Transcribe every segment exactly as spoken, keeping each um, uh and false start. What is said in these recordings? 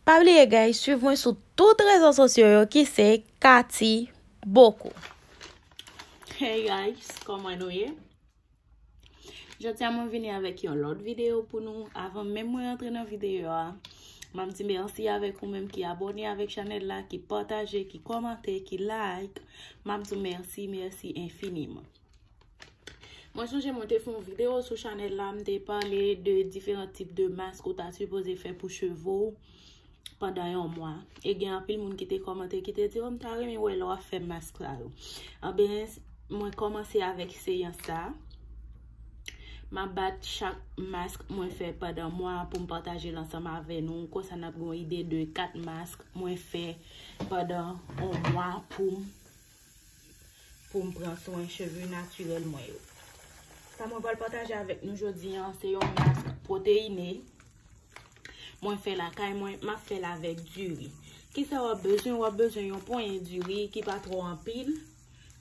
Pa bliye, guys, swiv mwen sou tout rezo sosyo yo ki se Cathy Bocou. Hey guys, kòman nou ye? Jodi a mwen vini avèk yon lòt videyo pou nou. Avan menm mwen antre nan videyo a, m ap di mèsi avèk ou menm ki abòne avèk chanèl la, ki pataje, ki kòmante, ki like. M ap di w mèsi, mèsi enfiniman. Mwen sonje mwen te fè yon videyo sou chanèl la, m te pale de diferan tip de mask ou ta sipoze fè pou cheve w pandan yon mwa. E gen anpil moun ki te kòmante, ki te di, "Oh, m ta renmen wè lè w ap fè mask sa yo." Anben, mwen kòmanse avèk seyans sa. M ap bat chak mask mwen fè pandan mwa pou m pataje l ansanm avè nou. Konsa n ap gen yon ide de kat mask mwen fè pandan yon mwa pou m pou m pran swen cheve natirèl mwen yo. Sa mwen pral pataje avèk nou jodi a, se yon mask pwoteyine. Mwen fè lakay mwen, m ap fè l avèk diri. Kisa w ap bezwen? W ap bezwen yon ponyen diri ki pa twò anpil.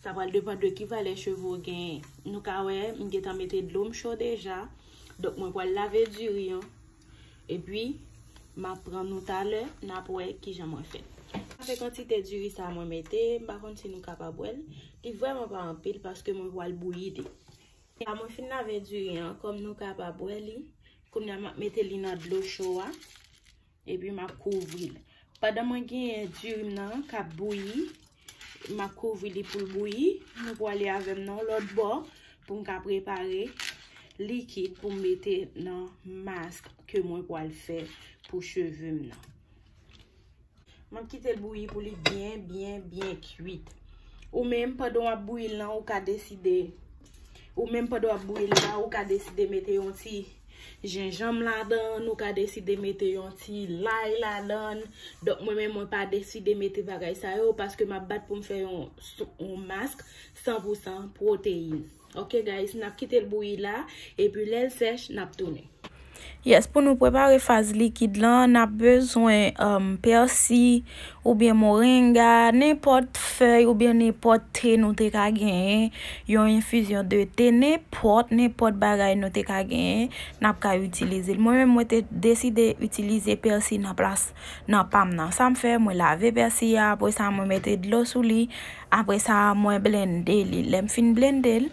Sa pral depann de ki valè cheve w genyen. Nou ka wè, m gentan mete dlo m cho deja. Donk, mwen pral lave diri an. Epi, m ap pran nou talè, n ap wè kijan mwen fè. Sa se kantite diri sa mwen mete, m pa konn si nou kapab wè l. Li vrèman pa anpil paske mwen pral bouyi li. La mwen fin lave diri an, kòm nou kapab wè li. Kounye a m ap mete li nan dlo cho a, epi m ap kouvri l. Pandan mwen genyen diri m nan k ap bouyi, m ap kouvri li pou l bouyi. Nou prale avè m nan yon lòt bò pou m ka prepare likid pou m mete nan mask ke mwen pral fè pou cheve m nan. M ap kite l bouyi pou li byen, byen, byen kwit. Ou menm, pandan w ap bouyi l lan, ou ka deside, ou menm, pandan w ap bouyi l la, ou ka deside mete yon ti jenjanm ladan, ou ka deside mete yon ti lay ladan. Donk, mwen menm, mwen pa deside mete bagay sa yo, paske m ap bat pou m fè yon, yon mask san pou san pwoteyin. Ok, guys, n ap kite l bouyi la, epi lè l sèch, n ap tounen. Yes, pou nou prepare faz likid lan, n ap bezwen, um, pèsi oubyen moringa, nenpòt fèy oubyen nenpòt te nou te ka genyen, yon enfizyon de te, nenpòt, nenpòt bagay nou te ka genyen, n ap ka itilize l. Mwen menm, mwen te deside itilize pèsi nan plas, nan pa m nan. Sa m fè, mwen lave pèsi a, apre sa, mwen mete dlo sou li, apre sa, mwen blende li. Lè m fin blende l,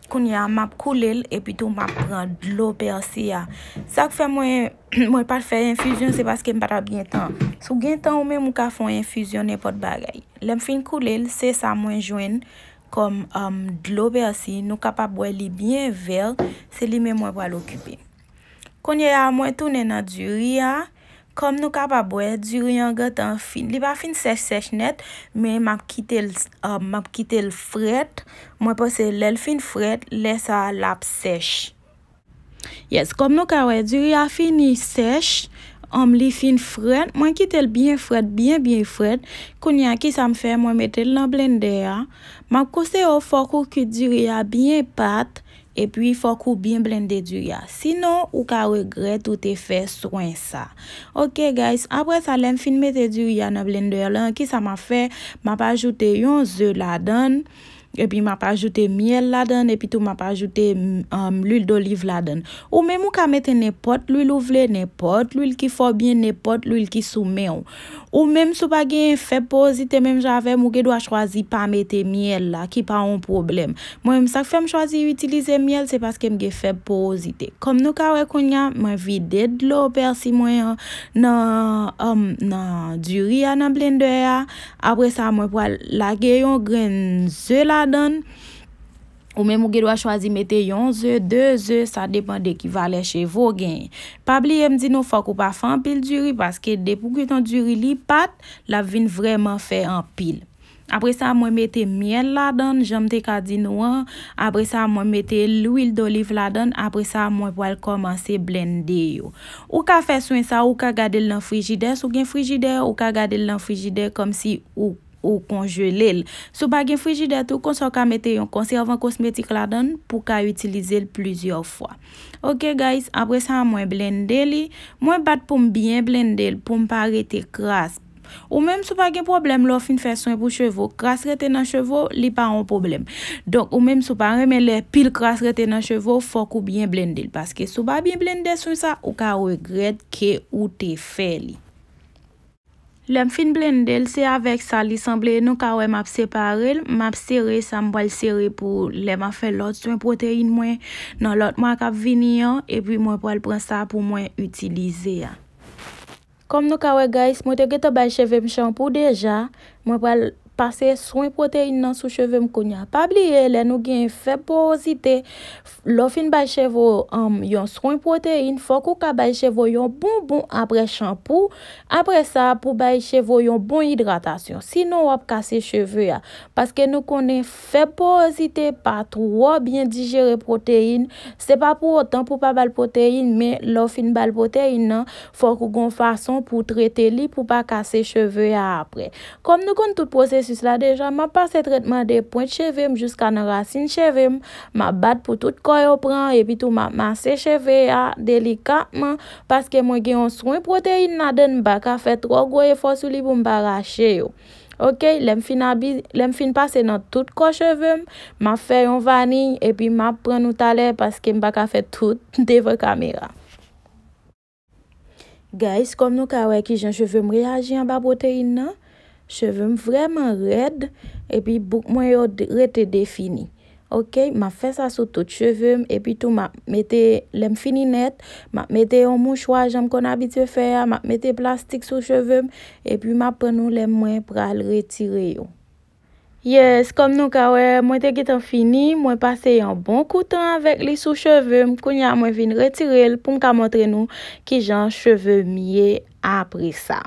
kounye a, m ap koule l, epi tou m ap pran dlo pèsi a. Sa k fè mwen, mwen pa t fè enfizyon, se paske m pa t ap gen tan. Si w gen tan, ou menm, ou ka fè yon enfizyon nenpòt bagay. Lè m fin koule l, se sa mwen jwenn kòm, um, dlo pèsi. Nou kapab wè li byen vè, se li menm mwen pral okipe. Kounye a, mwen tounen nan diri a. Kòm nou kapab wè, diri an gentan fin. Li pa fin sèch sèch nèt, men m ap kite l, um, m ap kite l frèt. Mwen panse lè l fin frèt, lè sa a l ap sèch. Yes, kòm nou ka wè, diri a fini sèch, um, li fin frèt. Mwen kite l byen frèt, byen, byen frèt. Kounye a, kisa m fè? Mwen mete l nan blendè a. M ap konseye w, fòk ou kwit diri a byen pat. Epi, fòk ou byen blende diri a. Sinon, ou ka regrèt ou te fè swen sa. Ok, guys. Apre sa, lè m fin mete diri a nan blendè lan, kisa m ap fè? M ap ajoute yon ze ladan l. Epi, m ap ajoute myèl ladan l. Epi tou, m ap ajoute, um, lwil doliv ladan l. Ou menm, ou ka mete nenpòt lwil ou vle, nenpòt lwil ki fè w byen, nenpòt lwil ki sou men w. Ou menm, si w pa genyen fèb porozite menm jan avè m, ou gen dwa chwazi pa mete myèl la, ki pa yon pwoblèm. Mwen menm, sa k fè m chwazi itilize myèl, se paske m gen fèb porozite. Kòm nou ka wè kounye a, mwen vide dlo pèsi mwen an nan, um, nan diri a nan blendè a. Apre sa, mwen pral lage yon grenn ze ladan l. Ou menm, ou gen dwa chwazi mete yon ze, de ze, sa depann de ki valè cheve w genyen. Pa bliye m di nou, fòk ou pa fè anpil diri, paske depi w kwit yon diri li pat, l ap vin vrèman fè anpil. Apre sa, mwen mete myèl ladan l, jan m te ka di nou an. Apre sa, mwen mete lwil doliv ladan l. Apre sa, mwen pral kòmanse blende yo. Ou ka fè swen sa, ou ka gade l nan frijidè. Si w gen frijidè, ou ka gade l nan frijidè kòmsi ou, ou konjele l. Si w pa gen frijidè tou, konsa w ka mete yon konsèvan kosmetik ladan l pou w ka itilize l plizyè fwa. Ok, guys, apre sa, mwen blende li. Mwen bat pou m byen blende l, pou m pa rete kras. Ou menm, si w pa gen pwoblèm, lè w fin fè swen pou cheve w, kras rete nan cheve w, li pa yon pwoblèm. Donk, ou menm, si w pa renmen lè pil kras rete nan cheve w, fòk ou byen blende l. Paske si w pa byen blende swen sa, ou ka regrèt ke ou te fè li. Lè m fin blende l, se avèk sa li sanble, nou ka wè m ap separe l, m ap sere sa m pral sere pou lè m ap fè lòt swen pwoteyin mwen nan lòt mwa k ap vini an, epi mwen pral pran sa pou mwen itilize a. Kòm nou ka wè, guys, mwen te gentan bay cheve m chanpou deja. Mwen pral pase swen pwoteyin nan sou cheve m kounye a. Pa bliye, lè nou gen fèb porozite, lè w fin bay cheve w, um, yon swen pwoteyin, fòk ou ka bay cheve w yon bonbon apre chanpou. Apre sa, pou bay cheve w yon bon idratasyon. Sinon, w ap kase cheve a. Paske nou konnen fèb porozite pa twò byen dijere pwoteyin. Se pa pou otan pou pa ba l pwoteyin, men lè w fin ba l pwoteyin nan, fòk ou gon fason pou trete li pou pa kase cheve a apre. Kòm nou konn tout pwosesis la deja, m ap pase tretman de pwent cheve m jiska nan rasin cheve m. M ap bat pou tout kò yo pran, epi tou m ap mase cheve a delikatman, paske mwen gen yon swen pwoteyin ladan l, m pa ka fè twò gwo efò sou li pou m pa rache yo. Ok, lè m fin abi-, lè m fin pase nan tout kò cheve m, m ap fè yon vaniy, epi m ap pran nou talè, paske m pa ka fè tout devan kamera. Guys, kòm nou ka wè kijan cheve m reyaji anba pwoteyin nan, cheve m vrèman rèd, epi bouk mwen yo de-, rete defini. Ok, m ap fè sa sou tout cheve m, epi tou m ap mete, lè m fini nèt, m ap mete yon mouchwa, jan m konn abitye fè a, m ap mete plastik sou cheve m, epi m ap pran nou lè mwen pral retire yo. Yes, kòm nou ka wè, mwen te gentan fini, mwen pase yon bon kou tan avèk li sou cheve m. Kounye a mwen vin retire l pou m ka montre nou kijan cheve m ye apre sa.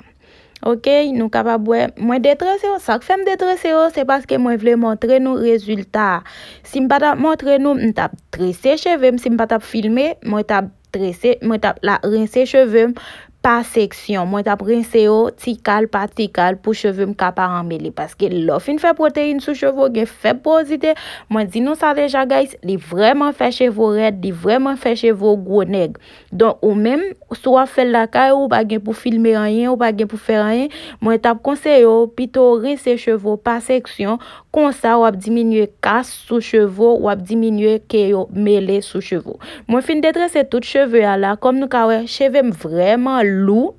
Ok, nou kapab wè, mwen detrese yo. Sa k fè m detrese yo, se paske mwen vle montre nou rezilta a. Si m pa t ap montre nou, m t ap trese cheve m. Si m pa t ap filme, mwen t ap trese, mwen t ap la rense cheve m pa seksyon. Mwen t ap rense yo ti kal pa ti kal pou cheve m ka pa anmele. Paske lè w fin fè pwoteyin sou cheve w, gen fèb porozite. Mwen di nou sa deja, guys, li vrèman fè cheve w rèd, li vrèman fè cheve w gwo nèg. Donk, ou menm, si w ap fè l lakay ou, ou pa gen pou filme anyen, ou pa gen pou fè anyen, mwen t ap konseye w pito rense cheve w pa seksyon. Konsa, w ap diminye kas sou cheve w, w ap diminye ke yo mele sou cheve w. Mwen fin detrese tout cheve a la. Kòm nou ka wè, cheve m vrèman lou.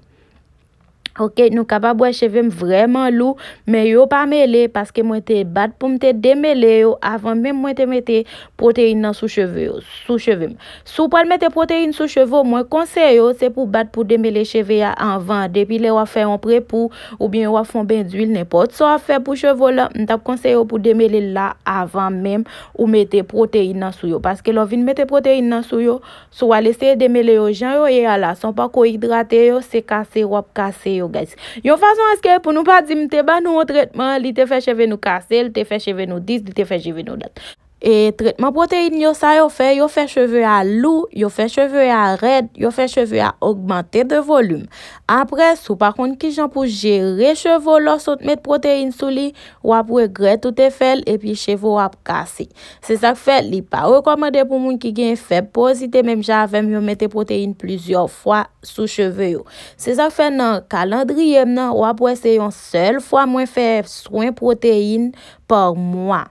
Ok, nou kapab wè cheve m vrèman lou, men yo pa mele paske mwen te bat pou m te demele yo avan menm mwen te mete pwoteyin nan sou cheve yo, sou cheve m. Si w pral mete pwoteyin sou cheve w, mwen konseye w se pou w bat pou demele cheve a anvan. Depi lè w ap fè yon pre-pou oubyen w ap fè yon ben dwil, nenpòt sa w ap fè pou cheve w la, m t ap konseye w pou demele l la avan menm ou mete pwoteyin nan sou yo. Paske lè w vin mete pwoteyin nan sou yo, si w al eseye demele yo jan yo ye a la, san w pako idrate yo, se kase w ap kase yo, guys. Yon fason èske pou nou pa di m te ba nou yon tretman, li te fè cheve nou kase, li te fè cheve nou dis, li te fè cheve nou dat. E tretman pwoteyin yo, sa yo fè, yo fè cheve a lou, yo fè cheve a rèd, yo fè cheve a ogmante de volim. Apre, si w pa konn kijan pou jere cheve w lè w sot met pwoteyin sou li, w ap regrèt ou te fè l, epi cheve w ap kase. Se sa k fè li pa rekòmande pou moun ki gen fèb porozite, menm jan avè m, yo mete pwoteyin plizyè fwa sou cheve yo. Se sa k fè nan kalandriye m nan, w ap wè se yon sèl fwa mwen fè swen pwoteyin pa mwa.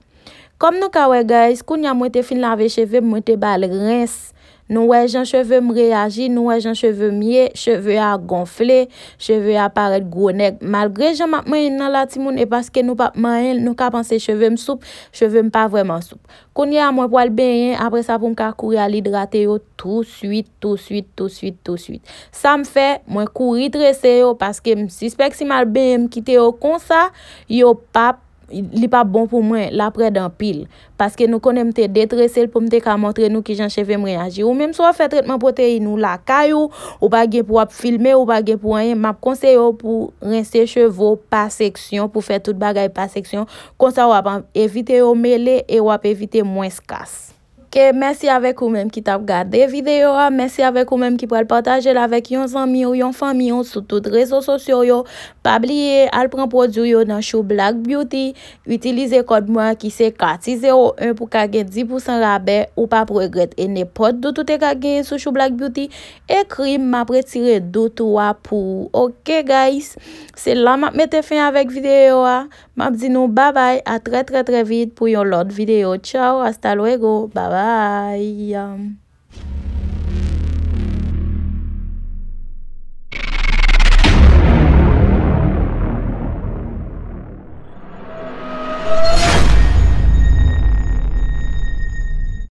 Kòm nou ka wè, guys, kounye a mwen te fin lave cheve m, mwen te ba l rens. Nou wè jan cheve m reyaji, nou wè jan cheve m ye, cheve a gonfle, cheve a parèt gwo nèg. Malgre jan m ap manyen l nan la, timoun, e paske nou p ap manyen l, nou ka panse cheve m soup, cheve m pa vrèman soup. Kounye a, mwen pral benyen, apre sa pou m ka kouri al idrate yo touswit, touswit, touswit, touswit. Sa m fè, mwen kouri trese yo, paske m sispèk si m al benyen, m kite yo konsa, yo p ap li p ap bon pou mwen, l ap rèd anpil. Paske nou konnen m te detrese l pou m te ka montre nou kijan cheve m reyaji. Ou menm si w ap fè tretman pwoteyin ou lakay ou, ou pa gen pou w ap filme, ou pa gen pou anyen, m ap konseye w pou rense cheve w pa seksyon, pou fè tout bagay pa seksyon. Konsa w ap an-, evite yo mele e w ap evite mwens kas. Ok, mèsi avèk ou menm ki t ap gade videyo a. Mèsi avèk ou menm ki pral pataje l avèk yon zanmi w, yon fanmi w sou tout rezo sosyo yo. Pa bliye, al pran pwodui w yo nan Chou Black Beauty. Itilize kòd mwen an ki se Cathy zewo en pou ka gen dis pousan rabè. Ou p ap regrèt. E nenpòt dout ou te ka genyen sou Chou Black Beauty, ekri m, m ap retire dout ou a pou ou. Ok, guys? Se la m ap mete fen avèk videyo a. M ap di nou babay, a trè, trè, trè vit pou yon lòt videyo. Tchaw, hasta luego, babay.